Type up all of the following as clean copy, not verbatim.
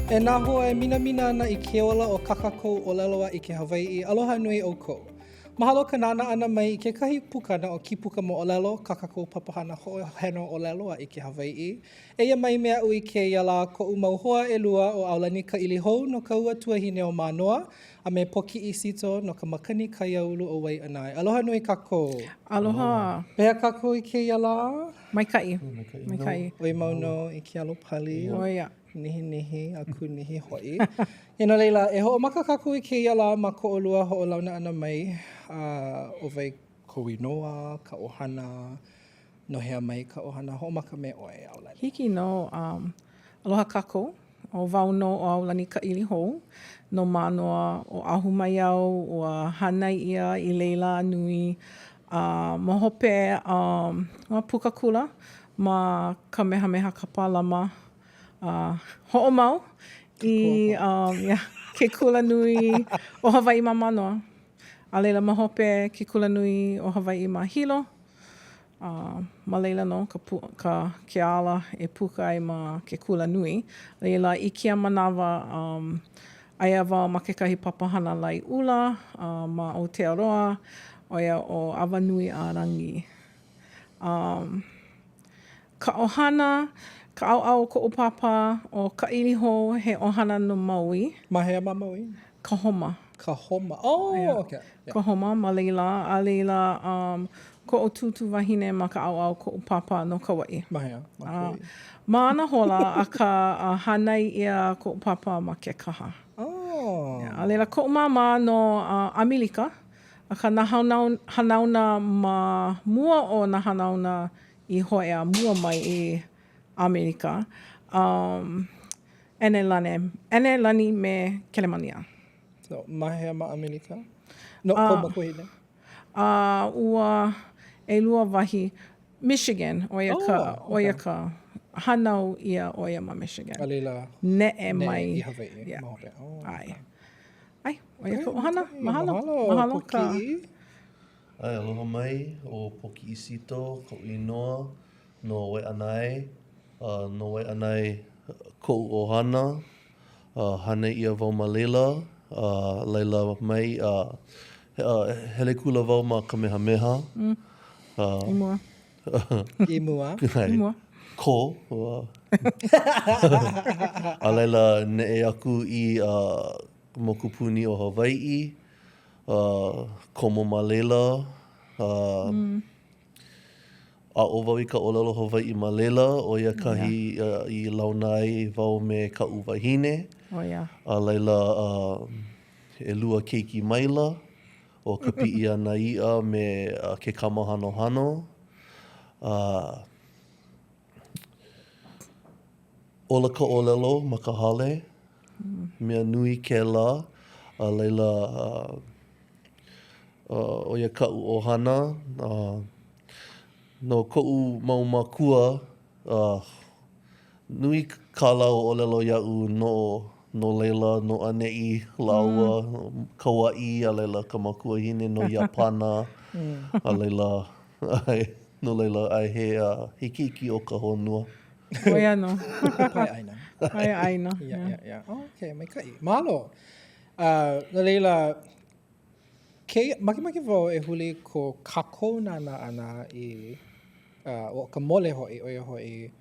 E nā hoa e minamina ana i ke ola o kā kākou ʻōlelo a ʻike Hawaiʻi, aloha nui ʻoukou. Mahalo ka nānā ʻana mai i kekahi pukana o Kīpuka Moʻolelo, kā kākou papahana hoʻoheno ʻōlelo a ʻike Hawaiʻi. Eia mai me aʻu i kēia lā koʻu mau hoa ʻelua ʻo Aolani Kaʻilihou no ka ua Tuahine o Mānoa a me Pōkiʻi Sito no ka makani Kaiāulu o Waiʻanae. Aloha nui kākou. Aloha. Pehea kākou i kēia lā? Maikaʻi. Maikaʻi. ʻOi mau nō i ke alo pali. ʻO ia. Nihinihi a kūnihi hoʻi. E no laila, e hoʻomaka kākou i kēia lā ma ko ʻolua hoʻolauna ʻana mai, a ʻo wai kou inoa, ka ʻohana, no hea mai ka ʻohana, hoʻomaka me ʻoe, Aolani. Hiki nō. Um, aloha kākou. ʻO wau nō ʻo Aolani Kaʻilihou. No Mānoa, Oʻahu mai au, ua hānai ʻia i laila a nui. A ma hope, um, ua puka kula ma Kamehameha Kapālama. A hoʻomau i um, yeah, ke kula nui o Hawaiʻi ma Mānoa. A laila ma hope ke kula nui o Hawaiʻi ma Hilo. A ma laila nō ka, ka, ke ala e puka ai ma ke kula nui. A laila i kēia manawa, um, aia wau ma kekahi papahana laeʻula uh, ma Aotearoa, ʻo ia ʻo Awanuiārangi. Um, Ka ʻohana, ka ʻaoʻao o koʻu pāpā, ʻo Kaʻilihou, he ʻohana no Maui. Ma hea ma Maui? Kahoma. Kahoma. Oh, okay. Yeah. Kahoma, ma laila, a laila, um, koʻu tūtū wahine ma ka ʻaoʻao o koʻu pāpā no Kauaʻi. Ma hea? Ma Kauaʻi. Uh, ma Anahola, akā uh, hānai ʻia koʻu pāpā ma Kekaha. Oh. Yeah, a laila, koʻu māmā no uh, ʻAmelika, akā nā hanauna ma mua o nā hanauna i hōʻea mua mai i ʻAmelika, um, ʻEnelani, ʻEnelani me Kelemānia. So, ma hea ma ʻAmelika? No kou makuahine? A ua ʻelua wahi, Michigan, ʻo ia ka, oh, okay. ʻo ia ka hānau ʻia ʻo ia ma Michigan. A laila, neʻe mai i Hawaiʻi. Yeah. Ma hope. Oh, ʻAe. ʻAe, ʻo ia ka ʻohana. Mahalo. Mahalo, Mahalo ka. ʻAe, aloha mai, ʻo Pōkiʻi Sito koʻu inoa no Waiʻanae, a no Waiʻanae koʻu ʻohana, a hānai ʻia wau ma laila, a laila mai, a hele kula wau ma Kamehameha. I mua. I mua. I mua. Ko. A laila, neʻe aku i mokupuni o Hawaiʻi, komo ma laila, aʻo wau i ka ʻōlelo Hawaiʻi ma laila, ʻo ia kahi i launa ai wau me kaʻu wahine. A laila, ʻelua keiki maila, ʻo Kapiʻianaiʻa me Kekamahanohano. Ola ka ʻōlelo ma ka hale, mea nui kēlā, a laila, ʻo ia kaʻu ʻohana, no koʻu mau mākua, nui kā lāua ʻōlelo iaʻu no no laila, no ʻaneʻi lāua, Kauaʻi, a laila ka makuahine no Iāpana, a laila, ʻae, no laila, ʻae, he, he keiki o ka honua. ʻO ia nō. Pae ʻāina. Pae ʻāina. Yeah, yeah, yeah. Oh, okay, maikaʻi. Mahalo. Uh, no laila, ke, makemake wau e huli ko kākou nānā ʻana i, uh, o ka mole hoʻi, ʻo ia hoʻi,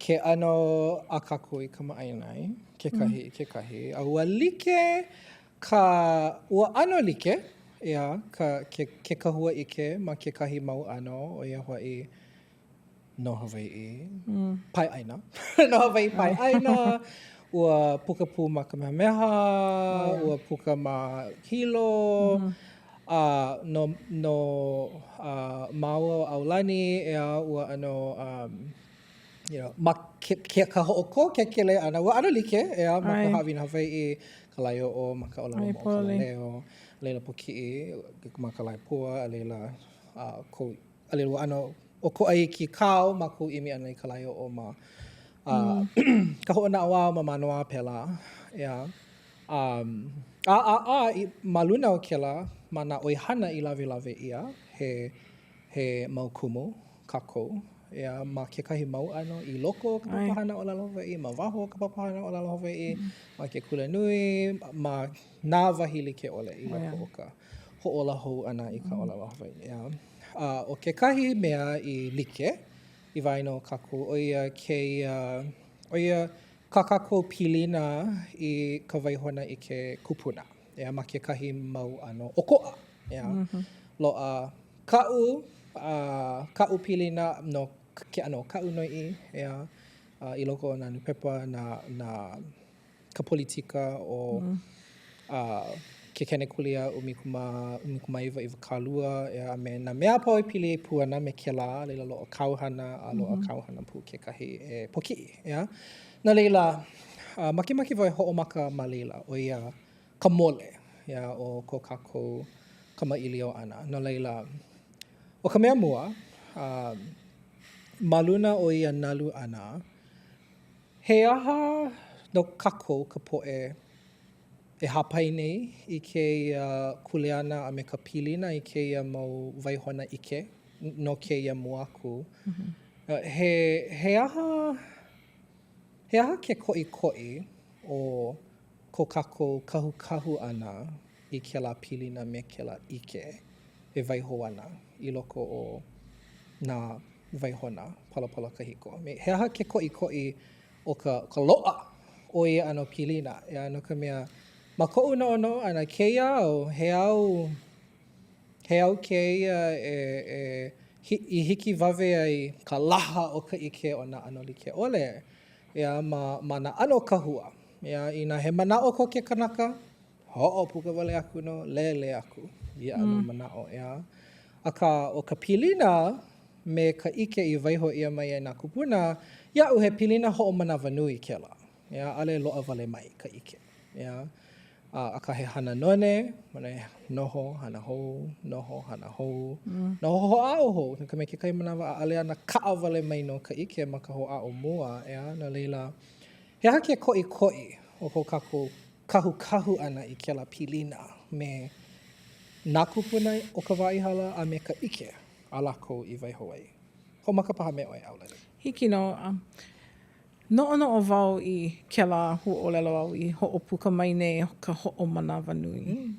ke ʻano a kākou i kamaʻāina ai, kekahi i kekahi, a ua like ka, ua ʻano like, ʻeā, ka, ke, ke kahua ʻike ma kekahi mau ʻano, ʻo ia hoʻi, no Hawaiʻi pae ʻāina. No Hawaiʻi pae ʻāina, ua puka pū ma Kamehameha, ua puka ma Hilo, a no, no uh, māua ʻo Aolani, ʻeā, ua ʻano, um, you know, ma ke, ke, ka hoʻokō kēkelē ʻana, ua ʻano like, ʻeā, ma ka haʻawina Hawaiʻi, ka laeoʻo, ma ka ʻōlelo moʻokalaleo, a laila Pōkiʻi, ma ka laepua, a laila, uh, kou A laila ua ʻano ʻokoʻa iki kā mākou ʻimi ʻana i ka laeoʻo ma ka hoʻonaʻauao ma Mānoa pēlā, ʻeā. Um, a, a, a, i, ma luna o kēlā, ma nā ʻoihana i lawelawe ʻia, he, he mau kumu kākou, ʻeā, ma kekahi mau ʻano i loko o ka papahana ʻōlelo Hawaiʻi, ma waho o ka papahana ʻōlelo Hawaiʻi, ma ke kulanui, ma nā wahi like ʻole i loko o ka hoʻōla hou ʻana i ka ʻōlelo Hawaiʻi, ʻeā. A ʻo kekahi mea i like i waena o kākou, ʻo ia kēia, ʻo ia kā kākou pilina i ka waihona ʻike kupuna, ʻeā, ma kekahi mau ʻano ʻokoʻa, ʻeā. Loaʻa kaʻu, kaʻu pilina no ke ʻano o kaʻu noiʻi, ʻeā, i loko o nā nūpepa, nā, nā, ka politika o ke kenekulia 19 ʻeā, a me nā mea a pau e pili pū ana me kēlā, a laila loaʻa kāu hana a loaʻa kāu hana pū kekahi e Pōkiʻi, ʻeā. No laila, makemake wau e hoʻomaka ma laila, ʻo ia ka mole, ʻeā, o ko kākou kamaʻilio ʻana. No laila, ʻo ka mea mua, ma luna o ia nalu ʻana, he aha no kākou ka poʻe e hāpai nei i kēia kuleana a me ka pilina i kēia mau waihona ʻike no kēia mua aku? He, he aha, he aha ke koʻikoʻi o ko kākou kahukahu ʻana i kēlā pilina me kēlā ʻike e waiho ana i loko o nā waihona palapala kahiko. He aha ke koʻikoʻi o ka, ka loaʻa o ia ʻano pilina? ʻEā, no ka mea, ma koʻu noʻonoʻo ʻana, kēia au, he au, he au kēia e, e, i hikiwawe ai ka laha o ka ʻike o nā ʻano like ʻole, ʻeā, ma, ma nā ʻano kahua. ʻEā, inā he manaʻo ko ke kanaka, hoʻopuka wale aku nō, lele aku ia ʻano manaʻo, ʻeā. Akā, ʻo ka pilina me ka ʻike i waiho ʻia mai e nā kūpuna, iaʻu he pilina hoʻomanawanui kēlā, ʻeā, ʻaʻole loaʻa wale mai ka ʻike, ʻeā. Akā he hana none, noho, hana hou, noho, hana hou, noho hoʻāʻo hou, no ka mea kekahi manawa ʻaʻole ana kaʻawale mai nō ka ʻike ma ka hoʻāʻo mua, ʻeā, no laila, He aha ke koʻikoʻi o ko kākou kahukahu ʻana i kēlā pilina me nā kūpuna o ka wā i hala a me ka ʻike a lākou i waiho ai? Hoʻomaka paha me ʻoe, ʻAulani. Hiki nō. Noʻonoʻo wau i kēlā huaʻōlelo āu i hoʻopuka mai nei ʻo ka hoʻomanawanui.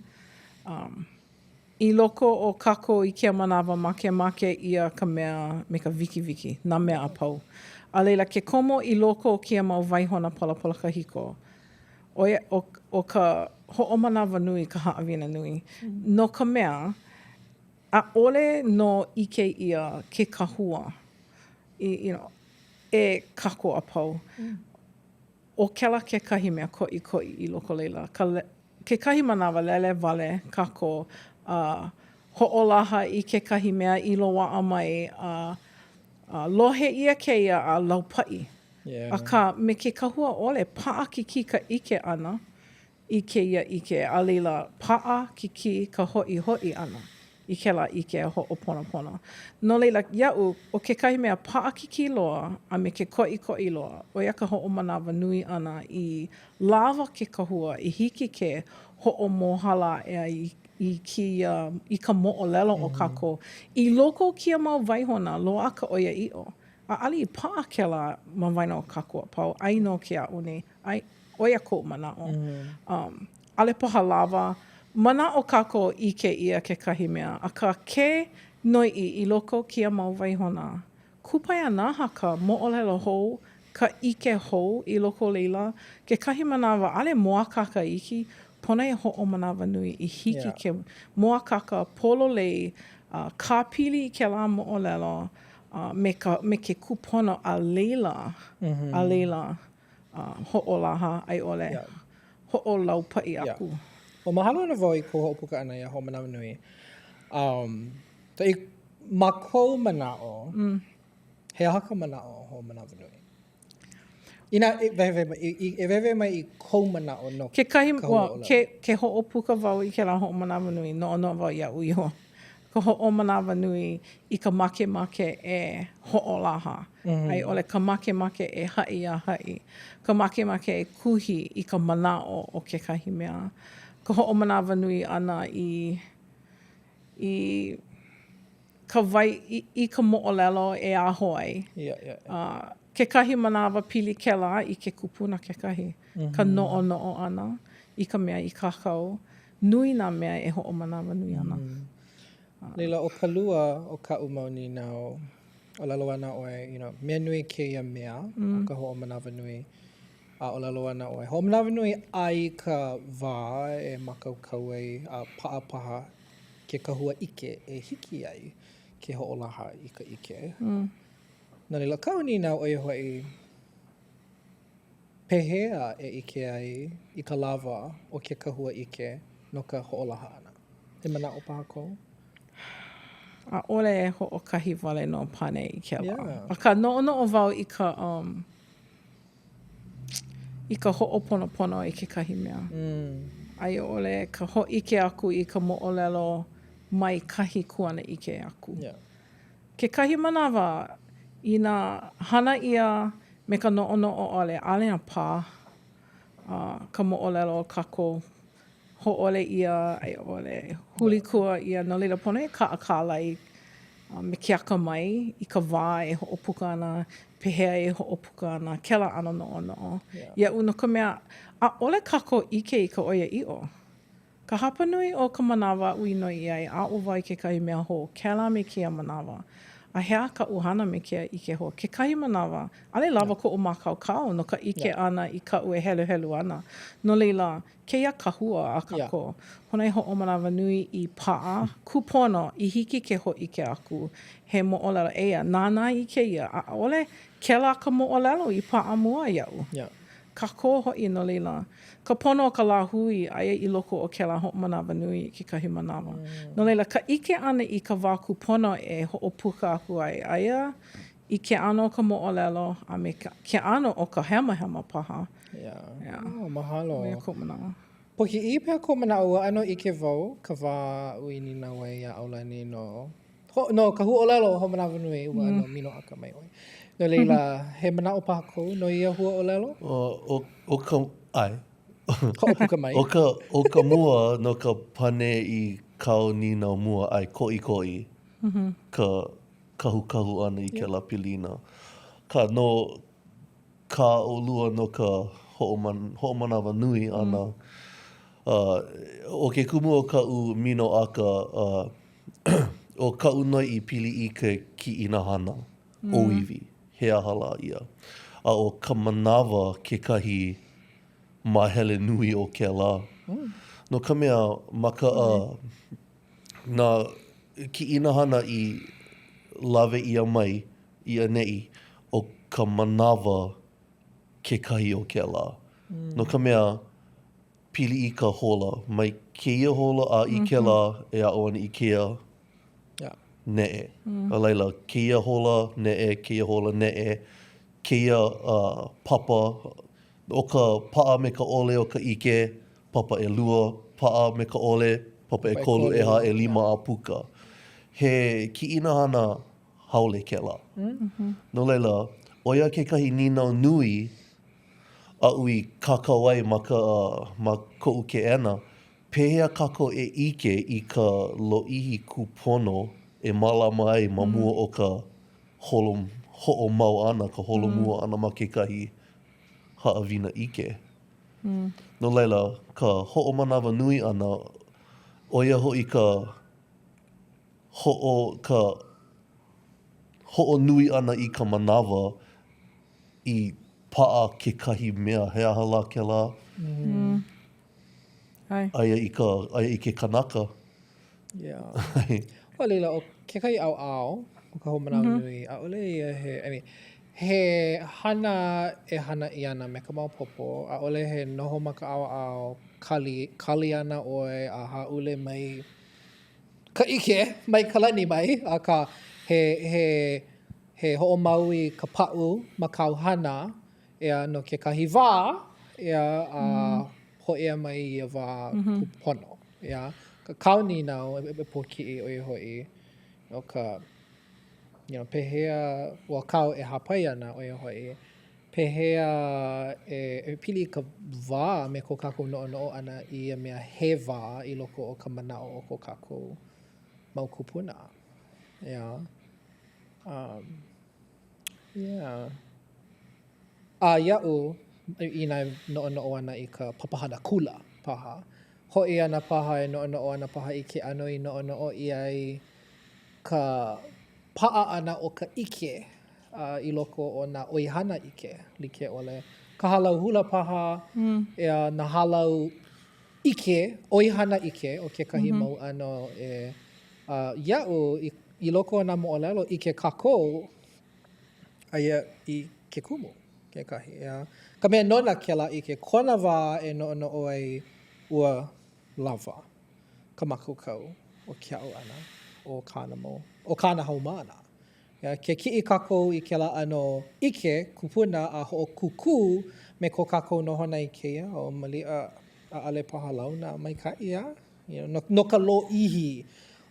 Um, I loko o kākou i kēia manawa makemake ʻia ka mea me ka wikiwiki, nā mea a pau. A laila, ke komo i loko o kēia mau waihona palapala kahiko, ʻo ia, ʻo, ʻo ka hoʻomanawanui ka haʻawina nui. No ka mea, ʻaʻole nō ʻike ʻia ke kahua i, you know, e kākou a pau. ʻO kēlā kekahi mea koʻikoʻi i loko laila, ka kekahi manawa lele wale kākou a hoʻolaha i kekahi mea i loaʻa mai a lohe ʻia kēia a laupaʻi. Akā, me ke kahua ʻole, paʻakikī ka ʻike ʻana i kēia ʻike, a laila, paʻakikī ka hoʻihoʻi ʻana i kēlā ʻike a hoʻoponopono. No laila, iaʻu, ʻo kekahi mea paʻakikī loa a me ke koʻikoʻi loa, ʻo ia ka hoʻomanawanui ʻana i lawa ke kahua i hiki ke hoʻomōhala aʻe ai i kēia, i ka moʻolelo o kākou. I loko o kēia mau waihona, loaʻa ka ʻoiaʻiʻo. ʻAʻole i paʻa kēlā ma waena o kākou a pau, ʻai nō ke aʻo nei. ʻAe, ʻo ia koʻu manaʻo. Um, ʻaʻole paha lawa. Manaʻo kākou ʻike ʻia kekahi mea, akā ke noiʻi i loko o kēia mau waihona, kupaianaha ka moʻolelo hou, ka ʻike hou i loko o laila, kekahi manawa ʻaʻole mōakāka iki, pono e hoʻomanawanui i hiki ke mōakāka pololei a kāpili i kēlā moʻolelo me ka me ke kūpono a laila, a laila hoʻolaha a i ʻole hoʻolaupaʻi aku. Well, mahalo ana wau i kou hoʻopuka ʻana iā Hoʻomanawanui. Um, so i, ma kou manaʻo, mm. he aha ka manaʻo o Hoʻomanawanui? Inā, e wehewehe mai, i, e wehewehe mai i kou manaʻo no Kekahi, well, ke, ke hoʻopuka wau i kēlā hoʻomanawanui, noʻonoʻo wau iaʻu iho. Ka hoʻomanawanui i ka makemake e hoʻolaha, a i ʻole ka makemake e haʻi iā haʻi, ka makemake e kuhi i ka manaʻo o kekahi mea, ka hoʻomanawanui ʻana i, i. ka wai i, i ka moʻolelo e aho ai. Yeah, yeah, yeah. Uh, kekahi manawa pili kēlā i ke kupuna kekahi, mm -hmm. ka noʻonoʻo ʻana i ka mea i kākau. Nui nā mea e hoʻomanawanui ana. Mm -hmm. Laila, ʻo ka lua o kaʻu mau nīnau, ʻōlelo ana ʻoe, you know, mea nui kēia mea, mm. ka hoʻomanawanui, a ʻōlelo ana ʻoe, hoʻomanawanui a i ka wā e mākaukau ai a paʻa paha ke kahua ʻike e hiki ai ke hoʻolaha i ka ʻike. Mm. No laila, kaʻu nīnau ʻo ia hoʻi, pehea e ʻike ai i ka lawa o ke kahua ʻike no ka hoʻolaha ʻana? He manaʻo paha kou? ʻAʻole hoʻokahi wale nō pane i kēlā. Yeah. Akā, noʻonoʻo wau i ka, um, i ka hoʻoponopono i kekahi mea. Mm. A i ʻole ka hōʻike aku i ka moʻolelo mai kahi kuanaʻike aku. Yeah. Kekahi manawa, inā hana ʻia me ka noʻonoʻo ʻole, ʻaʻole na pā uh, ka moʻolelo o kākou. Hōʻole ʻia a i ʻole hulikua ʻia, no laila pono e kaʻakālai me ke akamai i ka wā e hoʻopuka ana, pehea e hoʻopuka ana, kēlā ʻano noʻonoʻo. Iaʻu, no ka mea, ʻaʻole kākou ʻike i ka ʻoiaʻiʻo. Ka hapanui o ka manawa aʻu i noiʻi ai, aʻo wau i kekahi mea hou, kēlā me kēia manawa. A he aha kaʻu hana me kēia ʻike hou? Kekahi manawa, ʻaʻole lawa koʻu mākaukau no ka ʻike ʻana i kaʻu e heluhelu ana. No laila, kēia kahua a kākou, pono e hoʻomanawanui i paʻa kūpono i hiki ke hōʻike aku he moʻolelo eia, nānā i kēia, a ʻaʻole kēlā ka moʻolelo i paʻa mua iaʻu. Kākou hoʻi, no laila, ka pono o ka lāhui aia i loko o kēlā hoʻomanawanui i kekahi manawa. No laila, ka ʻike ʻana i ka wā kūpono e hoʻopuka aku ai, aia i ke ʻano o ka moʻolelo a me ke ʻano o ka hemahema paha. Yeah. Yeah. Oh, mahalo. ʻO ia koʻu manaʻo. Pōkiʻi, pehea kou manaʻo, ua ʻano ʻike wau ka wā aʻu i nīnau ai iā ʻAulani no, ho, no ka huaʻōlelo hoʻomanawanui, ua ʻano minoʻaka mai ʻoe. No laila, he manaʻo paha kou no ia huaʻōlelo? ʻO, ʻo ka, ʻae. Hoʻopuka mai. ʻO ka, ʻo ka mua no ka pane i kāu nīnau mua, ʻae, koʻikoʻi ka kahukahu ʻana i kēlā pilina. Akā no kā ʻolua no ka hoʻomanawanui ʻana, ʻo ke kumu o kaʻu minoʻaka, ʻo kaʻu noiʻi pili i ke kiʻina hana ʻōiwi, he aha lā ia. A ʻo ka manawa kekahi māhele nui o kēlā. No ka mea, ma ka nā kiʻina hana i lawe ʻia mai i ʻaneʻi, ʻo ka manawa kekahi o kēlā. No ka mea, pili i ka hola, mai kēia hola a i kēlā e aʻo ana i kēia neʻe. A laila, kēia hola neʻe, kēia hola neʻe, kēia papa, ʻo ka paʻa me ka ʻole o ka ʻike, papa ʻelua, paʻa me ka ʻole, papa ʻekolu, ʻehā, ʻelima a puka. He kiʻina hana haole kēlā. No laila, ʻo ia kekahi nīnau nui aʻu i kākau ai ma ka, ma koʻu keʻena, pehea kākou e ʻike i ka lōʻihi kūpono e mālama ai ma mua o ka holo hoʻomau ʻana, ka holomua ʻana ma kekahi haʻawina ʻike. No laila, ka hoʻomanawanui ʻana, ʻo ia hoʻi ka hoʻo, ka hoʻonui ʻana i ka manawa i paʻa kekahi mea, he aha lā kēlā? Aia i ka, aia i ke kanaka. Yeah. No laila, ʻo kekahi ʻaoʻao o ka hoʻomanawanui, ʻaʻole ia he, I mean, he hana e hana ʻia ana me ka maopopo, ʻaʻole he noho ma ka ʻaoʻao, kali, kali ana ʻoe a hāʻule mai ka ʻike mai ka lani mai, akā, he, he, he hoʻomau i ka paʻu ma kāu hana, ʻeā, no kekahi wā, ʻeā, a hōʻea mai ia wā kūpono, ʻeā. Kāu nīnau e Pōkiʻi, ʻo ia hoʻi, no ka, you know, pehea, ua kāu e hāpai ana, ʻo ia hoʻi, pehea e, e pili ka wā me ko kākou noʻonoʻo ʻana i ia mea he wā i loko o ka manaʻo o ko kākou mau kūpuna. ʻEā. Um, yeah. A iaʻu, inā e noʻonoʻo ana i ka papahana kula paha, hoʻi ana paha e noʻonoʻo ana paha i ke ʻano i noʻonoʻo ʻia ai ka paʻa ʻana o ka ʻike uh, i loko o nā ʻoihana ʻike like ʻole. Ka hālau hula paha, mm. ʻeā, nā hālau ʻike, ʻoihana ʻike o kekahi mm -hmm. mau ʻano e uh, iaʻu i, i loko o nā moʻolelo ʻike kākou aia i ke kumu kekahi, ʻeā. Ka mea nona kēlā ʻike, kona wā e noʻonoʻo ai ua lawa ka mākaukau o ke aʻo ʻana o kāna mau, o kāna haumāna. ʻEā, ke kiʻi kākou i kēlā ʻano ʻike kupuna a hoʻokūkū me ko kākou nohona i kēia au, maliʻa ʻaʻole paha launa maikaʻi, ʻeā? You know, no, no ka lōʻihi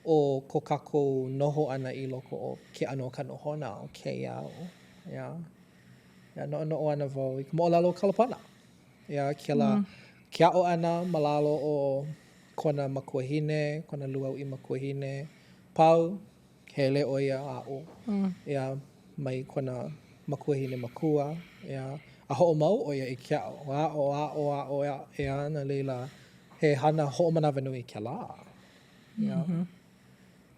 o ko kākou noho ʻana i loko o ke ʻano o ka nohona o kēia au, ʻeā? ʻEā, noʻonoʻo ana wau i ka moʻolelo o Kalapana. ʻEā, kēlā, mm. ke aʻo ʻana ma lalo o kona makuahine, kona lūauʻi makuahine, pau, Hele ʻo ia a aʻo, ʻeā, mai kona makuahine makua, ʻeā, a hoʻomau ʻo ia i ke aʻo, aʻo, aʻo, aʻo, ʻeā, no laila, he hana hoʻomanawanui kēlā, ʻeā.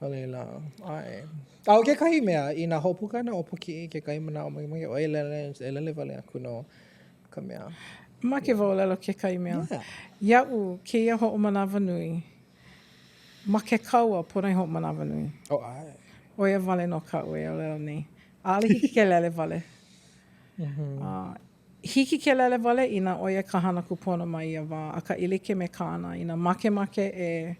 No laila, ʻae. A ʻo kekahi mea, inā hoʻopuka ana ʻo Pōkiʻi i kekahi manaʻo makemake ʻoe e lele, e lele wale aku no ka mea. Make wau ʻōlelo kekahi mea. Yeah. Iaʻu kēia hoʻomanawanui, Ma ke kaua, pono e hoʻomanawanui. Oh, ʻae. ʻO ia wale nō kaʻu e ʻōlelo nei. ʻAʻole hiki ke lele wale. Uh, hiki ke lele wale inā ʻo ia ka hana kūpono ma ia wā, akā e like me kāna, inā makemake e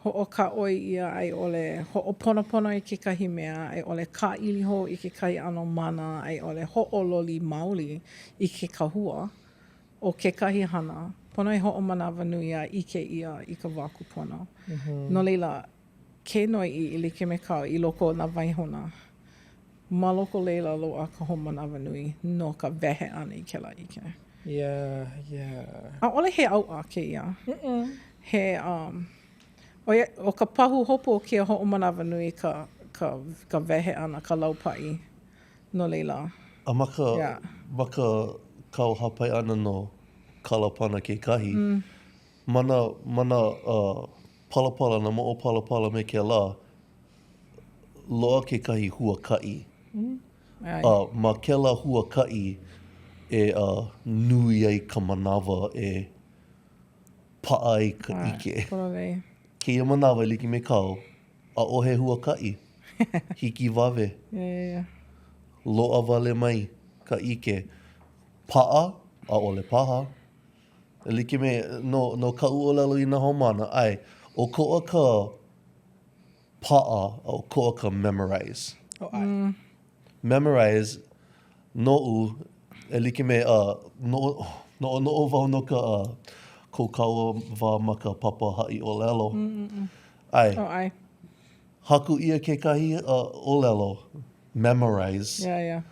hoʻokāʻoi ʻia a i ʻole hoʻoponopono i kekahi mea, a i ʻole kāʻili hou i kekahi ʻano mana, a i ʻole hoʻololi maoli i ke kahua, ʻO kekahi hana, pono e hoʻomanawanui a ʻike ʻia i ka wā kūpono. No laila, ke noiʻi e like me kāu i loko o nā waihona, ma loko laila loaʻa ka hoʻomanawanui no ka wehe ʻana i kēlā ʻike. Yeah, yeah. ʻAʻole he ʻauʻa kēia. He, um, ʻo ia, ʻo ka pahuhopu o kēia hoʻomanawanui ka, ka, ka wehe ʻana, ka laupaʻi. No laila. A ma ka, ma ka kāu hāpai ʻana no Kalapana kekahi, ma nā, ma nā uh, palapala, nā moʻopalapala me kēlā, loaʻa kekahi huakaʻi. A ma kēlā huakaʻi e uh, nui ai ka manawa e paʻa ai ka ʻike. Kēia manawa e like me kāu, ʻAʻohe huakaʻi. Hikiwawe. Loaʻa wale mai ka ʻike. Paʻa, ʻaʻole paha. E like me, no, no kaʻu ʻōlelo i nā haumāna, ʻae, ʻokoʻa ka paʻa a ʻokoʻa ka memorize. Oh, ʻae. Memorize, noʻu, e like me, uh, noʻo, noʻonoʻo wau no ka, uh, ko kāua wā ma ka papa haʻi ʻōlelo. ʻAe. Oh, ʻae. Haku ʻia kekahi uh, ʻōlelo, memorize. Yeah, yeah.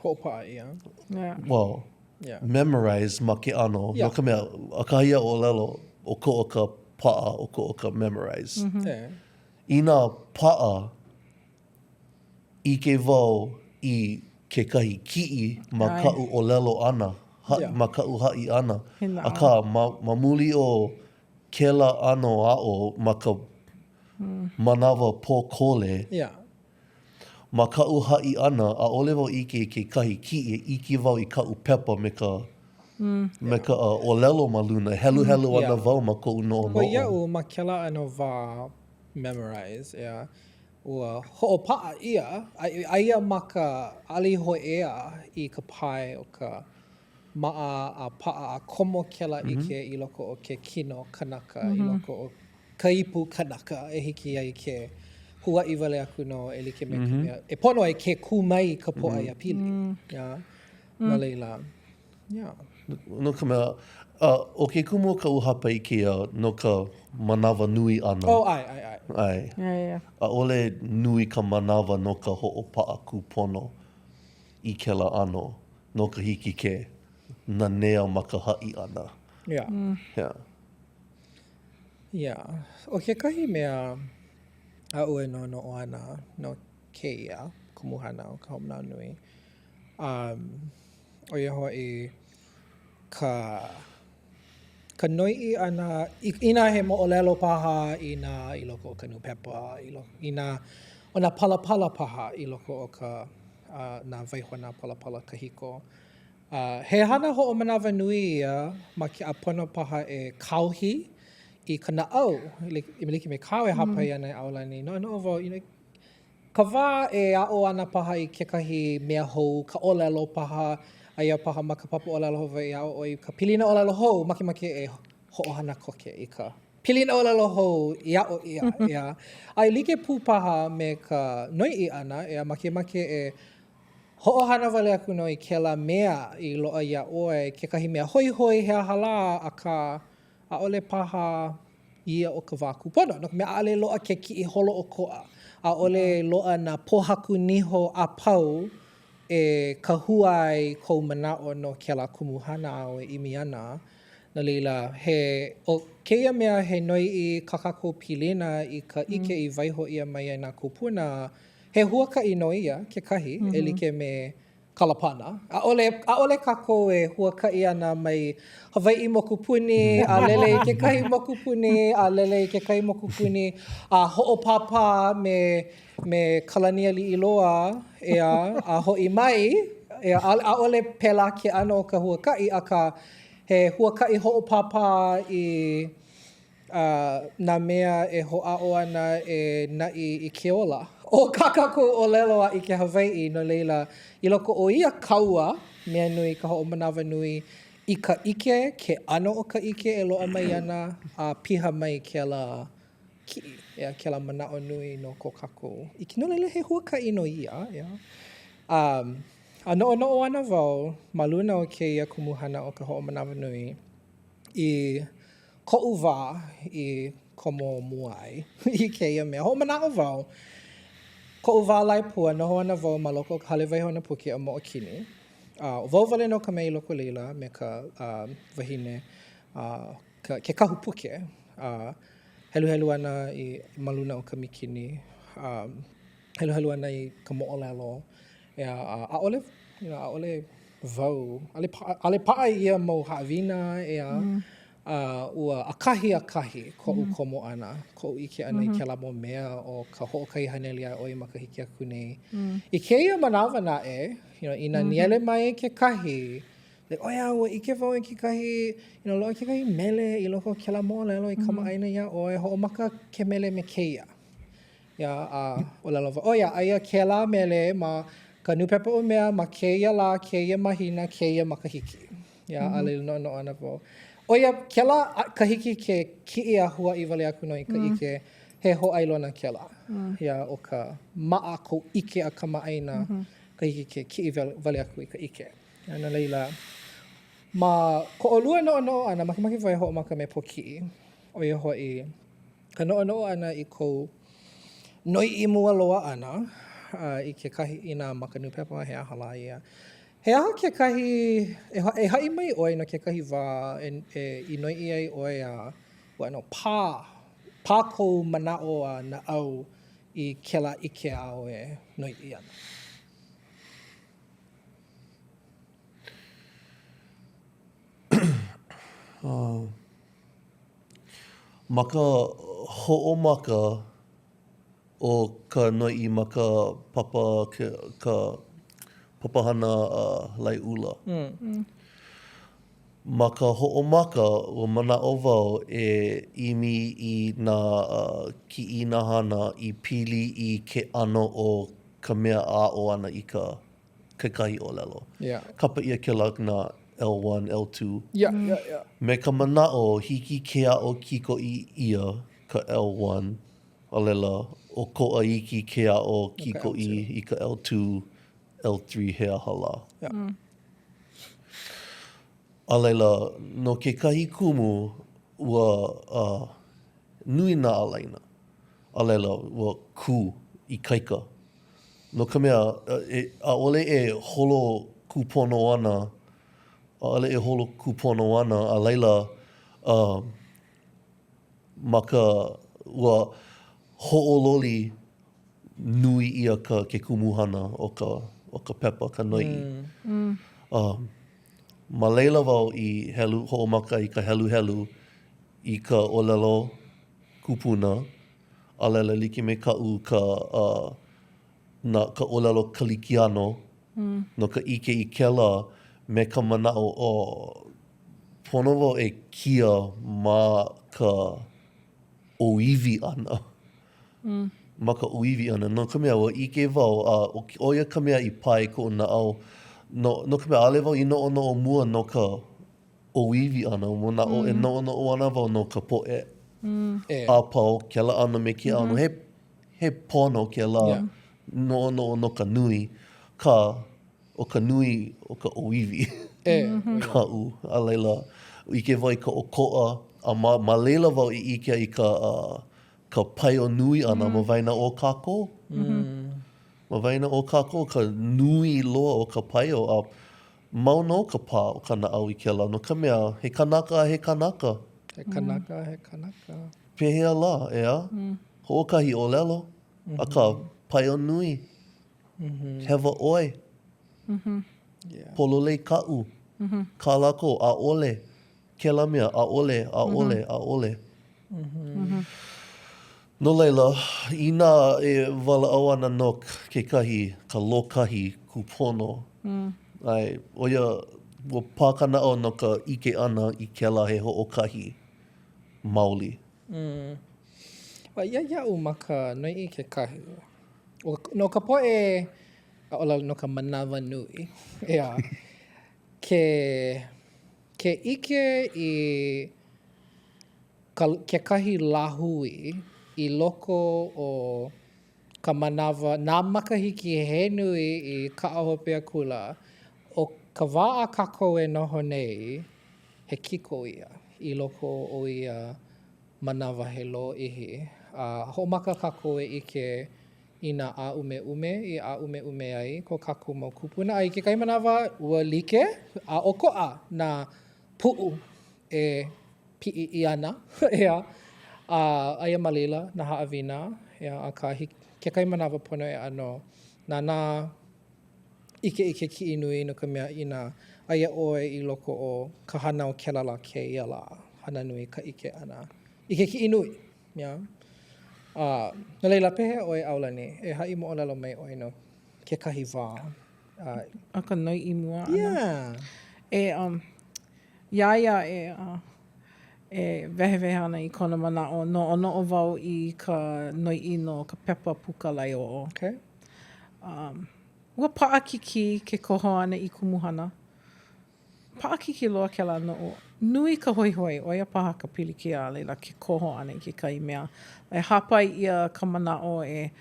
Hoʻopaʻa ʻia. Yeah. Well, yeah. memorize ma ke ʻano, yeah. no ka mea, ʻakahi a ʻōlelo, ʻokoʻa ka paʻa, ʻokoʻa ka memorize. Mm -hmm. Yeah. Inā paʻa, ʻike wau i kekahi kiʻi ma kaʻu ʻōlelo ʻana, yeah. ma kaʻu haʻi ʻana. Akā, ma, ma muli o kēlā ʻano aʻo ma ka manawa pōkole, yeah. ma kaʻu haʻi ʻana, ʻaʻole wau ʻike i kekahi kiʻi, ʻike wau i kaʻu pepa me ka, mm. me ka uh, ʻōlelo ma luna, heluhelu mm. ana yeah. wau ma koʻu noʻonoʻo. Well, iaʻu, ma kēlā ʻano wā memorize, yeah. Ua hoʻopaʻa ʻia, aia ma ka, ʻaʻole i hōʻea i ka pae o ka maʻa a paʻa a komo kēlā ʻike i loko o ke kino kanaka, i loko o ka ipu kanaka e hiki ai ke huaʻi wale aku nō e like me ka mea e pono ai ke kū mai ka pōʻaiapili. Yeah. No laila, yeah. No ka mea, ʻo ke kumu o kaʻu hāpai i kēia no ka manawa nui ʻana. Oh, ʻae, ʻae, ʻae. ʻAe. Yeah, yeah. ʻAʻole nui ka manawa no ka hoʻopaʻa kūpono i kēlā ʻano no ka hiki ke nanea ma ka haʻi ʻana. Yeah. Yeah. Yeah. ʻO kekahi mea. aʻu e noʻonoʻo ana no kēia kumuhana o ka hoʻomanawanui. Um, ʻo ia hoʻi ka ka noiʻi ʻana, inā he moʻolelo paha, inā i loko o ka nūpepa, inā ʻo nā palapala paha i loko o ka uh, nā waihona palapala kahiko. Uh, he hana hoʻomanawanui ia ma ke a pono paha e kāohi i ka naʻau, e like me kāu e hāpai ana e ʻAolani. Noʻonoʻo wau, you know, Ka wā e aʻo ana paha i kekahi mea hou, ka ʻōlelo paha, aia paha ma ka papa ʻōlelo Hawaiʻi, aʻo ʻoe i ka pilina ʻōlelo hou, makemake e hoʻohana koke i ka pilina ʻōlelo hou i aʻo ʻia, ʻeā. A e like pū paha me ka noiʻi ʻana, ʻeā, makemake e hoʻohana wale aku nō i kēlā mea i loaʻa iā ʻoe, kekahi mea hoihoi he aha lā, akā, ʻaʻole paha ia ʻo ka wā kūpono, no ka mea, ʻaʻole loaʻa ke kiʻi holoʻokoʻa, ʻaʻole loaʻa nā pōhaku niho a pau e kahua ai kou manaʻo no kēlā kumuhana āu e ʻimi ana. No laila, he, ʻo kēia mea he noiʻi kā kākou pilina i ka ʻike i waiho ʻia mai ai nā kūpuna, he huakaʻi nō ia kekahi, e like me Kalapana. ʻAʻole, ʻaʻole kākou e huakaʻi ana mai Hawaiʻi mokupuni a lele i kekahi mokupuni a lele i kekahi mokupuni a hoʻopāpā me, me Kalanialiʻiloa, ʻeā, a hoʻi mai, ʻeā, ʻaʻole pēlā ke ʻano o ka huakaʻi, akā, he huakaʻi hoʻopāpā i a nā mea e hoʻāʻo ana e naʻi i ke ola o kā kākou ʻōlelo a ʻike Hawaiʻi, no laila, i loko o ia kaua, mea nui ka hoʻomanawanui i ka ʻike, ke ʻano o ka ʻike e loaʻa mai ana, a piha mai kēlā kiʻi, ʻeā, kēlā manaʻo nui no ko kākou ʻike. No laila, he huakaʻi nō ia, ʻeā. A, a noʻonoʻo ana wau ma luna o kēia kumuhana o ka hoʻomanawanui i koʻu wā i komo mua ai i kēia mea. Hoʻomanaʻo wau, koʻu wā laepua, noho ana wau ma loko o ka hale waihona puke ʻo Moʻokini. A ʻo wau wale nō ka mea i loko o laila me ka wahine, ka, ke kahu puke. A heluhelu ana i ma luna o ka mīkini. A heluhelu ana i ka moʻolelo. ʻEā, a ʻaʻole, you know, ʻaʻole wau, ʻaʻole paʻa, ʻaʻole paʻa ia mau haʻawina, ʻeā, a ua ʻakahi a kahi koʻu komo ʻana, koʻu ʻike ʻana i kēlā mau mea o ka hoʻokahi haneli a ʻoi makahiki aku nei. I kēia manawa naʻe, you know, inā nīele mai kekahi, like, oh yeah, ua ʻike wau i kekahi, you know, loaʻa kekahi mele i loko o kēlā moʻolelo i kamaʻāina iā ʻoe, hoʻomaka ke mele me kēia. ʻEā, a ʻōlelo wau, oh yeah, aia kēlā mele ma ka nūpepa o mea ma kēia lā, kēia mahina, kēia makahiki. ʻEā, a laila noʻonoʻo ana wau. ʻO ia, kēlā ka hiki ke kiʻi a huaʻi wale aku nō i ka ʻike, he hōʻailona kēlā. ʻEā, ʻo ka maʻa kou ʻike a kamaʻāina ka hiki ke kiʻi wale aku i ka ʻike. ʻEā, no laila, ma ko ʻolua noʻonoʻo ʻana, makemake wau e hoʻomaka me Pōkiʻi, ʻo ia hoʻi, ka noʻonoʻo ʻana i kou noiʻi mua loa ʻana i kekahi inā ma ka nūpepa, he aha lā ia. He aha kekahi, e haʻi mai ʻoe no kekahi wā e, e, i noiʻi ai ʻoe a ua ʻano pā, pā kou manaʻo a naʻau i kēlā ʻike āu e noiʻi ana? Ma ka hoʻomaka o ka noiʻi ma ka papa ka papahana laeʻula. Ma ka hoʻomaka, ua manaʻo wau e ʻimi i nā kiʻina hana i pili i ke ʻano o ka mea aʻo ana i ka kekahi ʻōlelo. Yeah. Kapa ʻia kēlā nā L1, L2. Yeah, yeah, yeah. Me ka manaʻo, hiki ke aʻo kikoʻī ʻia ka L1, a laila, ʻokoʻa iki ke aʻo kikoʻī i ka L2, L3 he aha lā. Yeah. Mm. A laila, no kekahi kumu, ua uh, nui nā ālaina. A laila, ua kū ikaika No ka mea, e, ʻaʻole e holo kūpono ana, ʻaʻole e holo kūpono ana, a laila, uh, ma ka, ua. Hoʻololi nui ʻia ka ke kumuhana o ka o ka pepa, ka noiʻi. A ma laila wau i helu hoʻomaka i ka heluhelu i ka ʻōlelo kupuna, a laila like me kaʻu ka uh, na ka ʻōlelo Kalikiano no ka ʻike i kēlā me ka manaʻo ʻo pono wau e kia ma ka ʻōiwi ʻana. Ma ka ʻōiwi ʻana, no ka mea, ua ʻike wau, a ʻo ia ka mea i pā i koʻu naʻau, no, no ka mea, ʻaʻole wau i noʻonoʻo mua no ka ʻōiwi ʻana, ua manaʻo e noʻonoʻo ana wau no ka poʻe a pau, kēlā ʻano me kēia ʻano, he, he pono kēlā noʻonoʻo no ka nui, ka ʻo ka nui o ka ʻōiwi kaʻu, a laila, ʻike wau i ka ʻokoʻa, a ma, ma laila wau i ʻike ai i ka, uh, ka paio nui ʻana ma waena o kākou. Ma waena o kākou ka nui loa o ka paio, a mau nō ka pā o ka naʻau i kēlā, no ka mea, he kanaka a he kanaka. He kanaka a he kanaka. Pehea lā, ʻeā? Hoʻokahi ʻōlelo, akā, paio nui. Hewa ʻoe. Pololei kaʻu. Kā lākou, ʻaʻole. Kēlā mea, ʻaʻole, ʻaʻole, ʻaʻole. No laila, inā e walaʻau ana no kekahi, ka lōkahi kūpono, ʻae, ʻo ia, ua pā ka naʻau no ka ʻike ʻana i kēlā he hoʻokahi maoli. A ia iaʻu ma ka noiʻi kekahi. No ka poʻe, ʻaʻole no ka manawa nui, ʻeā, ke, ke ʻike i ka, kekahi lāhui i loko o ka manawa, nā makahiki he nui i kaʻa hope akula, ʻo ka wā a kākou e noho nei, he kiko ia i loko o ia manawa he lōʻihi, a hoʻomaka kākou e ʻike i nā ʻāʻumeʻume i ʻāʻumeʻume ai ko kākou mau kūpuna, a i kekahi manawa, ua like a ʻokoʻa nā puʻu e piʻi ʻia ana, ʻeā, a aia ma laila nā haʻawina, ʻeā, akā, kekahi manawa pono e ʻano nānā ʻike i ke kiʻi nui no ka mea inā aia ʻoe i loko o ka hana o kēlā lā kēia lā, hana nui ka ʻike ʻana i ke kiʻi nui. Yeah. Uh, no laila, pehea ʻoe, ʻAulani, e haʻi moʻolelo mai ʻoe no kekahi wā. Uh, o ka noiʻi mua ʻana. Yeah. E, um, iā ia e, uh, e wehewehe ana i kona manaʻo, noʻonoʻo wau i ka noiʻi no ka pepa puka laeoʻo. Okay. Um, ua paʻakikī ke koho ʻana i kumuhana. Paʻakikī loa kēlā noʻu. Nui ka hoihoi, ʻo ia paha ka pilikia a laila ke koho ʻana i kekahi mea. E hāpai ʻia ka manaʻo e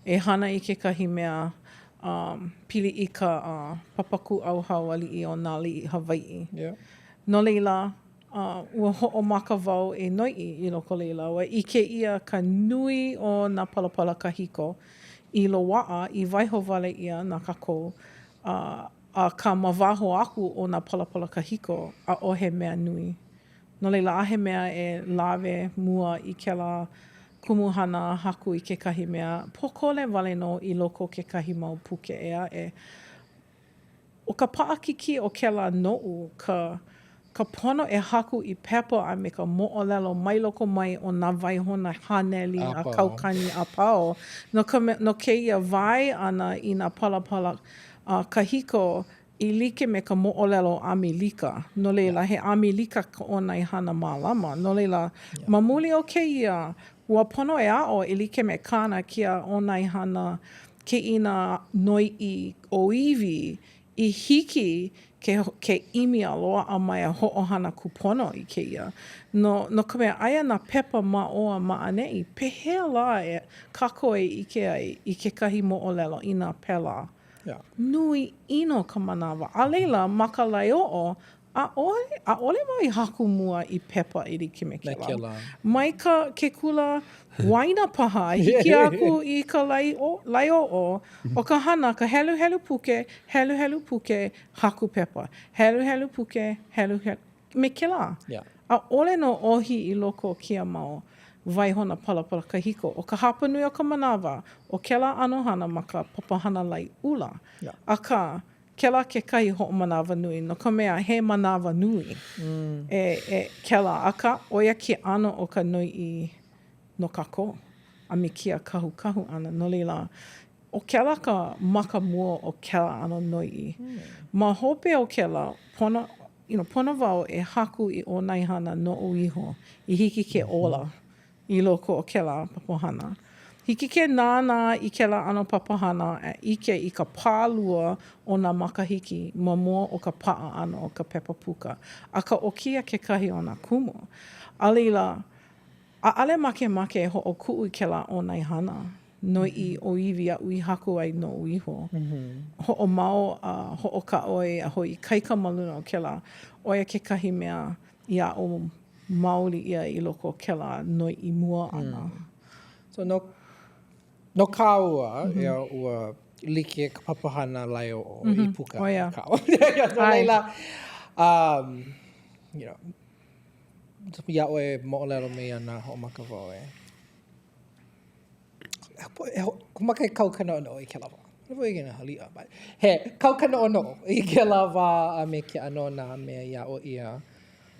e hana i kekahi mea um, pili i ka uh, Papa Kūʻauhau Aliʻi o nā Aliʻi Hawaiʻi. Yeah. No laila, uh, ua hoʻomaka wau e noiʻi i loko laila. Ua ʻike ʻia ka nui o nā palapala kahiko i loaʻa i waiho wale ʻia na kākou, a, akā ma waho aku o nā palapala kahiko, ʻaʻohe mea nui. No laila, ʻaʻohe mea e lawe mua i kēlā kumuhana a haku i kekahi mea pōkole wale nō i loko o kekahi mau puke ʻē aʻe. ʻO ka paʻakikī o kēlā noʻu ka ka pono e haku i pepa a me ka moʻolelo mai loko mai o nā waihona haneli a kaukani a pau no ka mea, no kēia wae ʻana i nā palapala kahiko i like me ka moʻolelo ʻAmelika. No laila, he ʻAmelika ka ʻōnaehana mālama. No laila, ma muli o kēia, ua pono e aʻo e like me kāna kia ʻōnaehana kiʻina noiʻi ʻōiwi i hiki ke ke ʻimi a loaʻa mai a hoʻohana kūpono i kēia. No, no ka mea, aia nā pepa ma ʻō a ma ʻaneʻi, pehea lā e kākou e ʻike ai i kekahi moʻolelo inā pēlā? Nui ʻino ka manawa. A laila, ma ka laeoʻo, ʻAʻole, ʻaʻole wau i haku mua i pepa e like me kēlā. Mai ka, ke kula waena paha a hiki aku i ka laeoʻo, ʻo ka hana ka heluhelu puke, heluhelu puke, haku pepa. Heluhelu puke, heluhelu, me kēlā. ʻAʻole nō ʻohi i loko o kēia mau. waihona palapala kahiko. ʻO ka hapanui o ka manawa, ʻo kēlā ʻano hana ma ka papahana laeʻula. Akā, kēlā kekahi hoʻomanawanui, no ka mea, he manawanui e, e kēlā. Akā, ʻo ia ke ʻano o ka noiʻi no kākou a me kēia kahukahu ʻana. No laila, ʻo kēlā ka maka mua o kēlā ʻano noiʻi. Ma hope o kēlā, pono, you know, pono wau e haku i ʻōnaehana noʻu iho i hiki ke ola i loko o kēlā papahana. Hiki ke nānā i kēlā ʻano papahana a ʻike i ka pālua o nā makahiki ma mua o ka paʻa ʻana o ka pepa puka, akā ʻo kēia kekahi o nā kumu. A laila, ʻaʻale makemake e hoʻokuʻu i kēlā ʻōnaehana noiʻi ʻōiwi aʻu i haku ai noʻu iho. Hoʻomau a hoʻokāʻoi a hoʻoikaika ma luna o kēlā, ʻo ia kekahi mea i aʻo maoli ʻia i loko o kēlā noiʻi mua ʻana. So no, no kāua, mm -hmm. ia, ua like ka papahana laeoʻo mm -hmm. i puka. Oh, yeah. No laila, um, you know, iā ʻoe e moʻolelo mai ana hoʻomaka wau e. E hoʻomaka e kau ka noʻonoʻo i kēlā wā. ʻAʻole wau i nā haliʻa, but he kau ka noʻonoʻo i kēlā wā a me ke ʻano o nā mea i aʻo ʻia.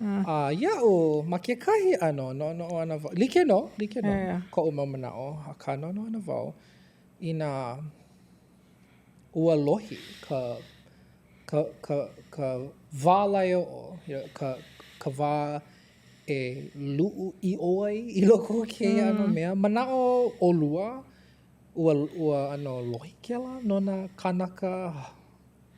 A iaʻu, ma kekahi ʻano, noʻonoʻo ana wau, like nō, like nō koʻu mau manaʻo, akā noʻonoʻo ana wau inā ua lohi ka ka ka ka wā laeoʻo, ka ka wā e luʻu ʻiʻo ai i loko o kēia ʻano mea. Manaʻo ʻolua, ua ua ʻano lohi kēlā no nā kānaka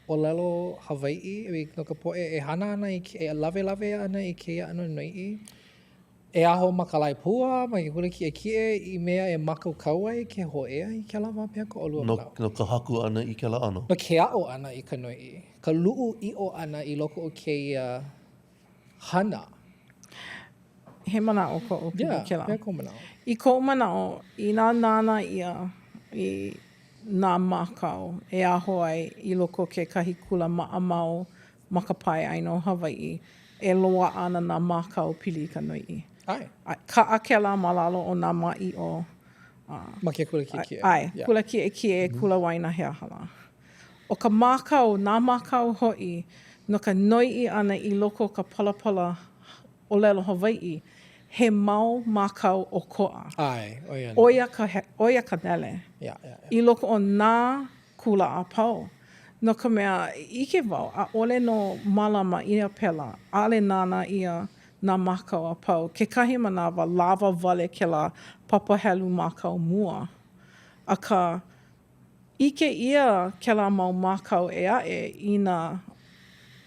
ʻōlelo Hawaiʻi, no ka poʻe e hana ana i e lawelawe ana i kēia ʻano noiʻi? E aho ma ka lae pua, ma ke kula kiʻekiʻe, i mea e mākaukau ai ke hōʻea i kēlā wā pehea ko ʻolua manaʻo? No ka haku ʻana i kēlā ʻano. No ke aʻo ʻana i ka noiʻi, ka luʻu ʻiʻo ʻana i loko o kēia hana. He manaʻo koʻu pili Yeah, kēlā. pehea kou manaʻo? I koʻu manaʻo, inā nānā ʻia i nā mākau e aho ai i loko o kekahi kula maʻamau ma ka pae ʻāina o Hawaiʻi, e loaʻa ana nā mākau pili i ka noiʻi. ʻAe. A kaʻa kēlā ma lalo o nā maʻiʻo. Ma ke kula kiʻekiʻe. ʻAe, yeah. kula kiʻekiʻe, kula waena he aha lā. ʻO ka mākau, nā mākau hoʻi, no ka noiʻi ʻana i loko o ka palapala ʻōlelo Hawaiʻi, he mau mākau ʻokoʻa. ʻAe, ʻo ia nō. ʻO ia ka, ʻo ia ka nele. Yeah, yeah, yeah. I loko o nā kula a pau. No ka mea, ʻike wau, ʻaʻole nō mālama ʻia pēlā, ʻaʻole nānā ʻia nā mākau a pau. Kekahi manawa, lawa wale kēlā papa helu mākau mua. Akā, ʻike ʻia kēlā mau mākau ʻē aʻe inā,